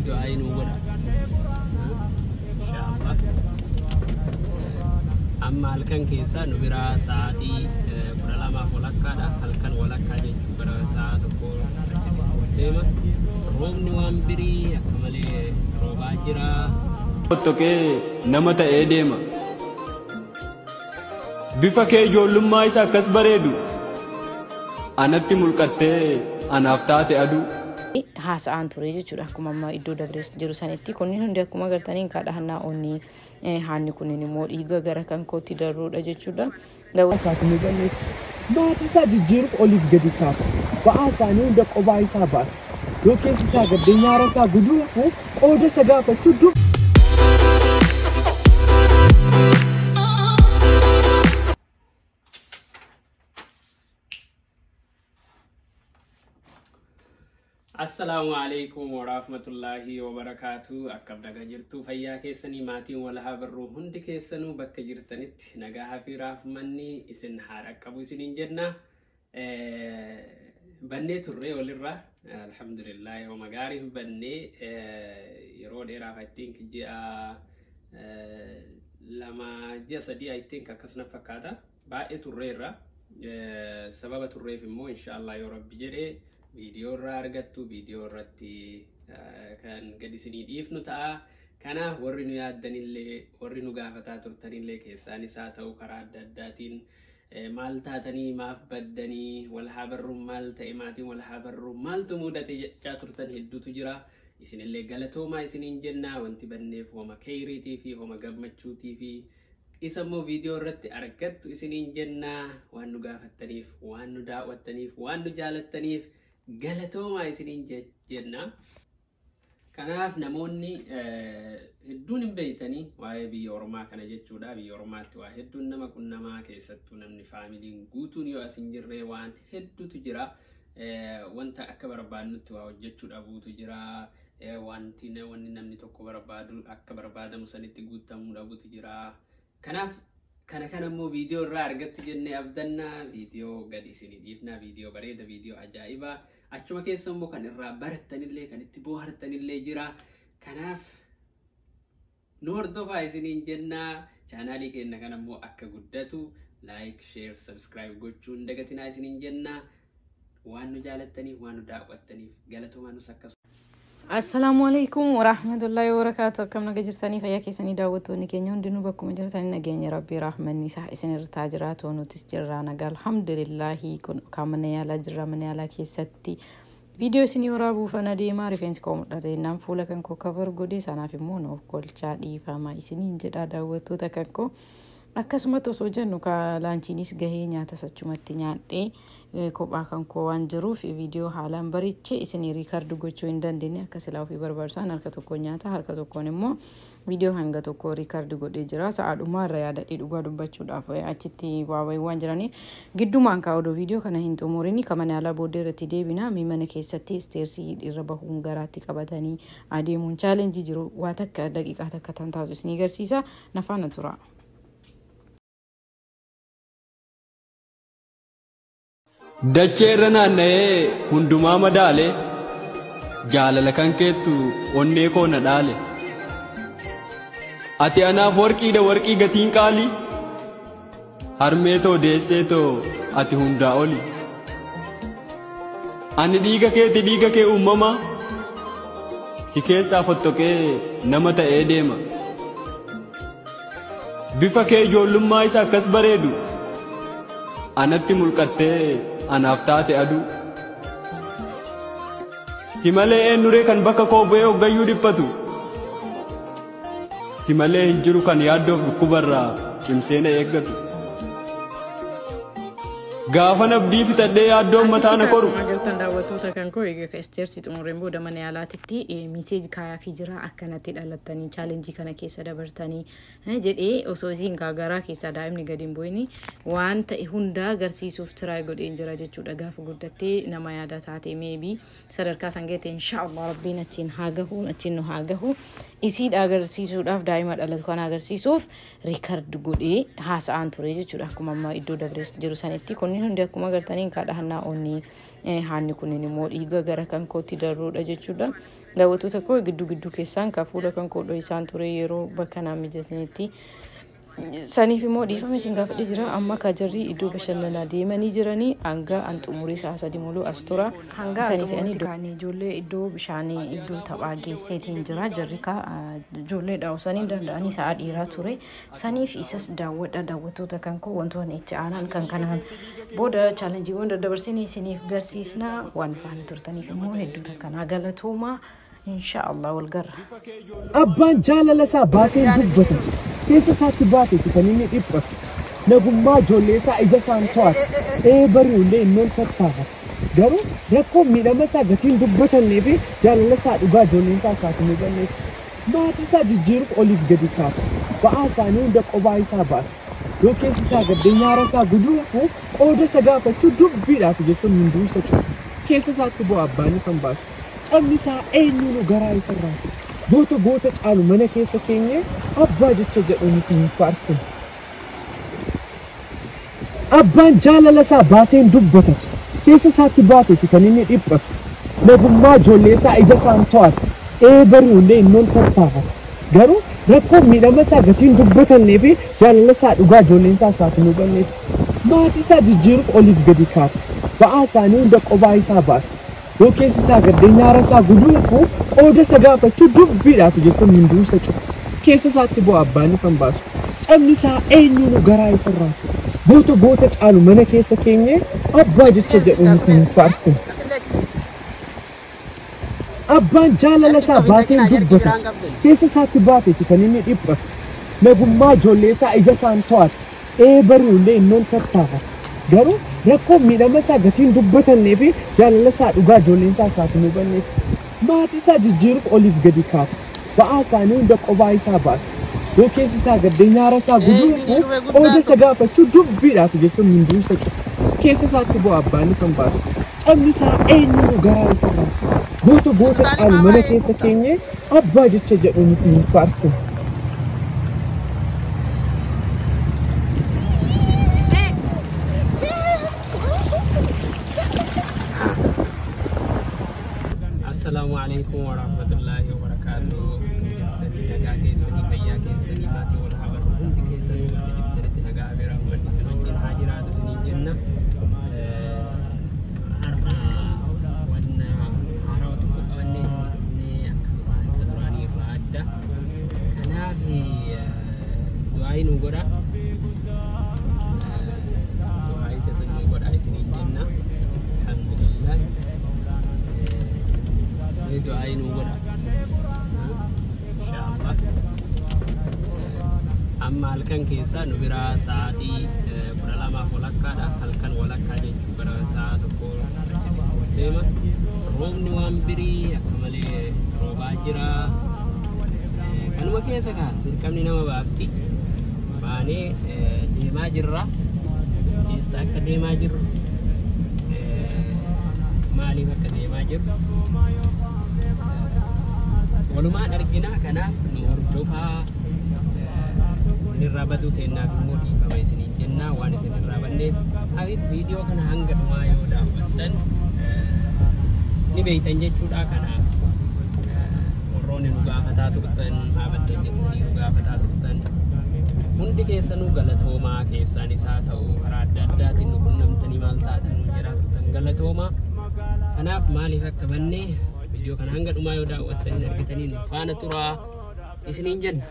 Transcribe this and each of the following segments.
Du'aa nuu godha. Inshaallah. Amma halkan keessaa nu biraa sa'aatii 12:30dha. Halkan walakkaa jechuun gara sa'a 1 achi xiqqoo deema. Roobni waan birii akka malee roobaa jira. Fottoqee nama ta'ee deema. Bifa kee ijoollummaa isa akkas bareedu anatti mulqattee anaaf taate aduu. Haasa'aan ture jechuudha. Akkuma amma iddoo dabrees jiru sanitti kunniin hundi akkuma agartaniin kadhannaa onnii haanni kunniin immoo dhiiga gara kan kootti darbuudha jechuudha. Isaati ni balleessu. Maatii isaa jijjiiruuf oliif gadi kaasa. Ba'aa isaanii hunda qobaa isaa baasa. Yoo keessa isaa gaddee nyaara isaa guduunfuu qooda isa gaafachuu dur. Assalaamu alaikum warahmatullaahi wabarakaatu. Akkam nagaa jirtu, fayyaa keessanii? Maatiin wal haa barruu hundi keessanuu bakka jirtanitti nagaa fi raafmanni isin haa dhaqqabu isiniin jenna. Bannee turree walirraa, alhamdulillah, yeroo gaarii bannee, yeroo dheeraaf, I think ji'a 2, ji'a 3, I think akkasuma fakkaata, baay'ee turreerra. Sababa turreef immoo inshaallah yoo Rabbi jedhee viidiyoo irraa argattu, viidiyoo irratti kan gadi isinii dhiifnu ta'a. Kanaaf warri nu yaaddanillee, warri nu gaafataa turtanillee, keessaanis haa ta'u karaa adda addaatiin, maal taatanii, maaf baddanii, wal haa barruun maal ta'e, maatiin wal haa barruun maaltu mudate jechaa turtan hedduutu jira. Isinillee galatoomaa isiniin jenna. Wanti banneef homa keeyriitii fi homa gammachuutii fi isa immoo viidiyoo irratti argattu isiniin jenna. Waan nu gaafattaniif, waan nu daawwattaniif, waan nu jaalattaniif galatoomaa isiniin jenna. Kanaaf namoonni hedduun hin beeytanii waa'ee biyya ormaa kana jechuudha. Biyya ormaatti waa hedduun nama qunnamaa, keessattuu namni faamiliin guutuun yoo as hin jirre waan hedduutu jira. Wanta akka barbaadnutti waa hojjechuu dhabuutu jira. Wanti wanni namni tokko barbaadu akka barbaadamu sanitti guutamuu dhabuutu jira. Kanaaf kana immoo viidiyoo irraa argattu jennee abdannaa, viidiyoo gadi isinii dhiifnaa, viidiyoo bareeda, viidiyoo ajaa'ibaa, achuma keessa immoo kan irraa barattanillee kan itti bohaartanillee jira. Kanaaf nu hordofaa isiniin jennaa. Chaanaalii keenya kana immoo akka guddatu like, share, subscribe gochuun dagatinaa isiniin jennaa. Waan nu jaalattaniif, waan nu daawwattaniif galatoomaa. Nus akkasuma. Assalaamu alaikum warahmatullahi wabarakaatu. Akkam naga jirtanii, fayyaa keessanii? Daawwattoonni keenya hundinuu bakkuma jirtanii nageenya Rabbii rahmanni isaa isin irraa jiraatu. Nutis jirraa nagaa, alhamdulillahi. Kun kan mana yaalaa jirra. Mana yaalaa keessatti viidiyoo isinii waraabuuf ana deemaa. Rifeensi koo mul'ate jennaan fuula kan koo cover godhe, sanaaf immoo nuuf kolchaa, dhiifama isiniin jedha daawwattoota kan koo. Akkasumatti osoo jennu lunchiinis gahee, nyaata achumatti nyaadhee, kophaa kan koo waan jiruuf viidiyoo haalaan bareechee isinii record gochuu hin dandeenye. Akka silaa ofii barbaachisaan harka tokkoon nyaata, harka tokkoon immoo viidiyoo hanga tokko record godhee jira. Sa'a dhumaa irra yaadadhee, dhugaa dubbachuudhaaf achitti waawayii waan jiraniif giddumaan kaa odoo viidiyoo kana hin xumurini kan mana yaalaa booddee irratti deebina. Mi mana keessatti stairsii irra bahuun garaatti qabatanii adeemuun challenge jiru waa takka daqiiqaa takka tan taatu isinii agarsiisa, nafaana tura. Dachee irra naanna'ee hundumaa madaalee jaalala kan keettu onnee koo na dhaale. Ati anaaf warqiidha, warqii gatiin qaalii. Harmee too, deessee too, ati hundaa oli. Ani dhiiga keeti, dhiiga kee uumamaa. Si keessaa fottoqee nama ta'ee deema. Bifa kee ijoollummaa isa akkas bareedu anatti mulqattee anaaf taate aduu. Si malee eenyuree kan bakka koo bu'ee hoggayyuu dhiphatu? Si malee hin jiru kan yaaddoof dhukkubarraa cimsee na eeggatu. Gaafan abdii fixadhee yaaddoon mataa na koru. Akkuma agartan daawwattoota kan koo, egaa ka stairsii xumureen booda mana yaalaatitti message kaayaafii jira. Akkanatti dhalattanii challenge kana keessa dabartanii jedhee, osoo isiin gaagaraa keessaa daa'imni gadi hin bu'ini waan ta'e hundaa agarsiisuuf try godheen jira jechuudha. Gaafa guddattee nama yaada taate, maybe sadarkaa san geete, inshaallah Rabbiin achiin haa gahu, achiin nu haa gahu, isiidha agarsiisuudhaaf, daa'ima dhalatu kana agarsiisuuf record godhee haasa'aan ture jechuudha. Akkuma amma iddoo dabrees jiru sanitti kunniin hundi akkuma agartaniin kadhannaa onnii Haanni kunin immoo dhiiga gara kan kootti darbuudha jechuudha. Daawwattoota koo, gidduu gidduu keessaan ka fuula kan koo isaan ture yeroo bakka naa mijatanitti. Saniif immoo dhiifama isin gaafadhe jira. Amma ka jarri iddoo bashannanaa deemanii jiranii, hanga an xumurii sa'a 3 muluu as tura. Hanga saniif ani kaanii ijoollee iddoo bishaanii, iddoo taphaa geesseetiin jira. Jarri ka ijoollee daawwasanii danda'anii sa'a dhiiraa ture. Saniif isas daawwadha, daawwattoota kan koo. Wantoonni itti aanan kan kanaan booda challengeiiwwan daddabarsinee isiniif garsiisna. Waan faana turtaniif immoo hedduu takkanaa galatooma. Insha Allah wal garra. Abbaan jaalala isaa baasee dubbata. Keessa isaatti baateeti kan inni dhiphatu. Nagummaa ijoollee isaa ija isaan to'atu. Ee, bari'ullee innoon tattaafata. Garuu rakkoo miidhama isaa gatiin dubbatannee fi jaalala isaa dhugaa ijoolleen isaa isaaf hin hubanneef. Maatii isaa jijjiiruuf oliif gadi kaata. Ba'aa isaanii hunda qobaa isaa baata. Yoo keessa isaa gaddee nyaara isaa guduunfu, qooda isa gaafachuu dubbiidhaaf jechuun hunduu isa cufa. Keessa isaatti bu'aa abbaan kan baasu. Cabni isaa eenyuun garaa isarraa. Goota goota caalu mana keessa keenye, abbaa jecha jedhu nuti hin faarsine. Abbaan jaalala isaa baaseen dubbata. Keessa isaatti baateeti kan inni dhiphatu. Nagummaa ijoollee isaa ija isaan to'atu. Ee, bari'ullee innoon tattaafata. Garuu rakkoo miidhama isaa gatiin dubbatannee fi jaalala isaa dhugaa ijoolleen isaa isaaf hin hubanneef. Maatii isaa jijjiiruuf oliif gadi kaata. Ba'aa isaanii hunda qobaa isaa baata. Yoo keessa isaa gaddee nyaara isaa guduunfu, qooda isa gaafachuu dubbiidhaaf jechuun hunduu isa cufa. Keessa isaatti bu'aa abbaan kan baasu. Cabni isaa eenyuun garaa isarraa. Goota goota caalu mana keessa keenye, abbaa jecha jedhu nuti hin faarsine. Abbaan jaalala isaa baasee dubbata. Keessa isaatti baateeti kan inni dhiphatu. Nagummaa ijoollee isaa ija isaan to'atu. Ee, bari'ullee innoon tattaafata. Garuu rakkoo miidhama isaa gatiin dubbatannee fi jaalala isaa dhugaa ijoolleen isaa isaaf hin hubanneef. Maatii isaa jijjiiruuf oliif gadi kaata. Ba'aa isaanii hunda qobaa isaa baata. Yoo keessa isaa gaddee nyaara isaa guduunfu, qooda isa gaafachuu dubbiidhaaf jechuun hunduu isa cufa. Keessa isaatti bu'aa abbaan kan baasu. Cabni isaa eenyuun garaa isarraa. Goota goota caalu mana keessa keenye, abbaa jecha jedhu nuti hin faarsine. Assalaamu alaikum warahmatullahi wabarakatuh. Jirtanii nagaa keessanii, fayyaa keessanii, maatii wal habarru hundi keessanii bakka jirtanitti nagaa fi rahmanni isin wajjin haa jiraatu isiniin jenna. Har'a wanna haarawaa tokko qabannee isinii dhufnee, akka duraanii irraa adda. Kanaaf du'aayii nu godha. Du'aayii sirrii nu godha isiniin jenna. Alhamdulillah. Mee du'aayii nu godha. Inshaallah. Amma halkan keessa nu biraa sa'aatii 12f walakkaadha. Halkan walakkaa jechuun gara sa'a 1 achi xiqqoo deema. Roobni waan birii akka malee roobaa jira. Kanuma keessa kaa dirqamni nama baafti. Baanee deemaa jirra. Eessa akka deemaa jirru, maaliif akka deemaa jirru walumaan argina. Kanaaf nu hordofaa. Isinirraa baduu kennaaf immoo dhiifama isiniin jennaa, waan isinirraa banneef. Viidiyoo kana hanga dhumaa yoo daawwattan ni beeytan jechuudha. Kanaaf warroonni nu gaafataa turtan, maa battan jettanii nu gaafataa turtan, hundi keessanuu galatoomaa. Keessaan isaa ta'u karaa adda addaatiin nu qunnamtanii maal taatan nu jedhaa turtan, galatoomaa. Kanaaf maaliif akka banne viidiyoo kana hanga dhumaa yoo daawwattan hin argitanii, nu faana turaa isiniin jenna.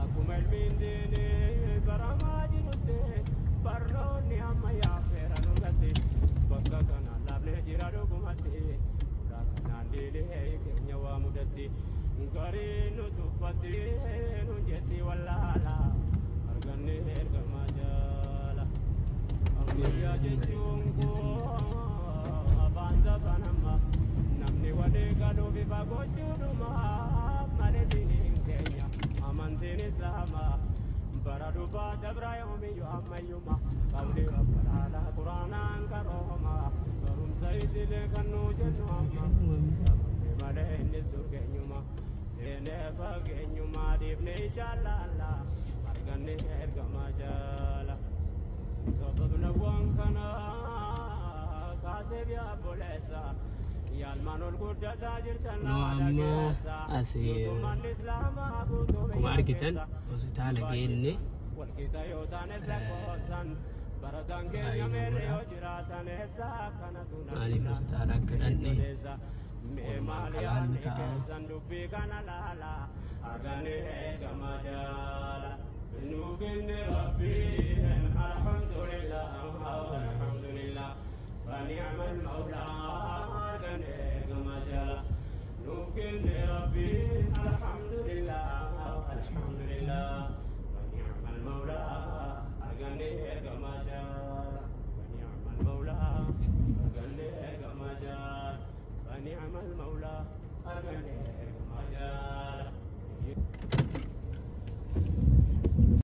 Akkuma ilmiin diinii baramaa jirutti, barnoonni ammayyaa seera nurratti, bakka kanaan laafnee jira dhugumatti, ulaa kanaan diilee keenya waa mudatti, garii nu tuffatti nu jetti, wallaala arganne ergamaa jaala. Ammayyaa jechuun koo afaan zaban amma namni walii galuu bifa gochuudhuma malee, diiniin keenya amantiin islaamaa bara dhufaa dabra yoomiyyuu ammayyuma qabli walaala quraanaan qarooma barumsa idilee kan nuu jennu amma malee, innis dur keenyuma seenee fageenyuma dhiifne jaalaala arganne ergamaa jaala. Sababnawwan kanaa kaasee obboleessa. Yaalmaan ol guddataa jirtan Nu amma asii akkuma argitan hospitaala geenne. Walqixa yoo taanes lakkoofsan barataan keenya meerre yoo jiraatan eessa kanatu. Maaliif hospitaala akka dhandhe Mee maal yaadni keessan dubbii kana laala arganii eegama jaala. Nuu kenne Rabbiin, alhamdulillah, alhamdulillah. فنعم المولى.